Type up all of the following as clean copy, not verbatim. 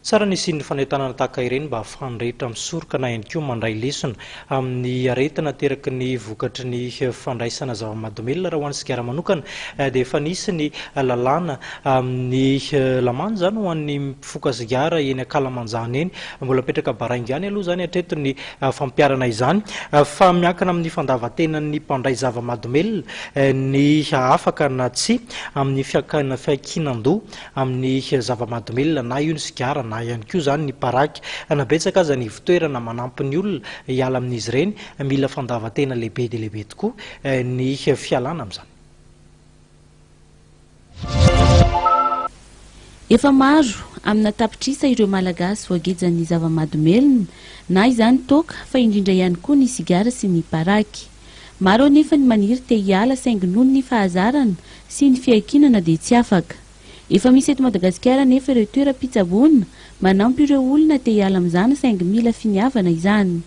Tsara ny hisian'ny fanentanana tahaka ireny mba hahafahan'ny rehetra misoroka na ihany koa mandray lesona amin'ny aretina ateraky ny vokatry ny fandraisana zava-mahadomelina. Raha ho an'ny sigara manokana dia efa nisy ny lalàna amin'ny lamandy izany ho an'ny mpifoka sigara eny ankalamanjana eny. Mbola mipetraka baraingo ihany aloha izany hatreto ny fampiharana izany fa miankina amin'ny fandavan-tenan'ny mpandray zava-mahadomelina ny afaka na tsia amin'ny fiankinan-doha amin'ny zava-mahadomelina na io ny sigara na ihany koa izany ny paraky. Na betsaka aza ny ivotoerana manampy ny olona hiala amin'izy ireny, mila fandavan-tena lehibe dia lehibe tokoa ny fialana amin'izany. Efa maro amina tapitrisa ireo Malagasy voagejan'ny zava-mahadomelina, na izany toaka fa indrindra ihany koa ny sigara sy ny paraky. Maro anefa ny maniry te hiala saingy noho ny fahazarana sy ny fiankinana dia tsy afaka. Efa misy eto Madagasikara anefa ireo toeram-pitsaboana manampy ireo olona te hiala amin'izany saingy mila finiavana izany.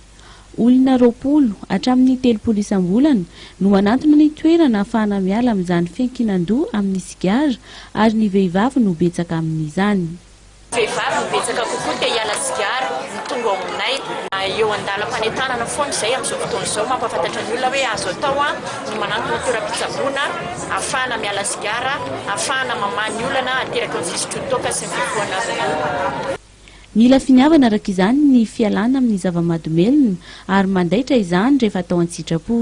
Olona 20 hatramin'ny 30 isam-bolana no manantona ny toerana ahafahana miala amin'izany fiankinan-doha amin'ny sigara ary ny vehivavy no betsaka amin'izany. Vehivavy no betsaka kokoa te hiala sigara no tonga ao aminay. Eo an-dalam-panentanana foana izay amin'izao fotoana izao, mampahafantatra ny olona hoe azo atao ny manantona toeram-pitsaboana ahafahana miala sigara, ahafahana mamaha ny olana ateraky ny fisotroan-toaka sy ny fifohana rongony. Mila finiavana araka izany ny fialana amin'ny zava-mahadomelina ary mandaitra izany rehefa atao an-tsitrapo.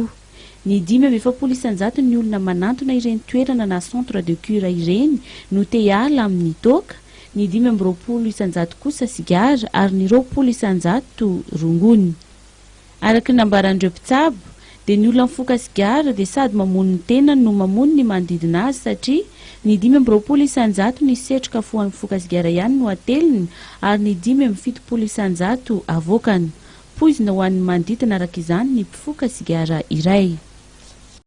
Ny 45 isan-jaton'ny olona manantona ireny toerana na centre de cure ireny no te hiala amin'ny toaka, ny 25 isan-jato kosa sigara ary ny 20 isan-jato rongony. Araka ny nambaran'ireo mpitsabo dia ny olona mifoka sigara dia sady mamono ny tenany no mamono ny manodidina azy satria ny 25 isan-jato ny setroka fohan'ny mifoka sigara ihany no ateliny ary ny 75 isan-jato avoakany. Poizina ho an'ny manodidina araka izany ny mpifoka sigara iray.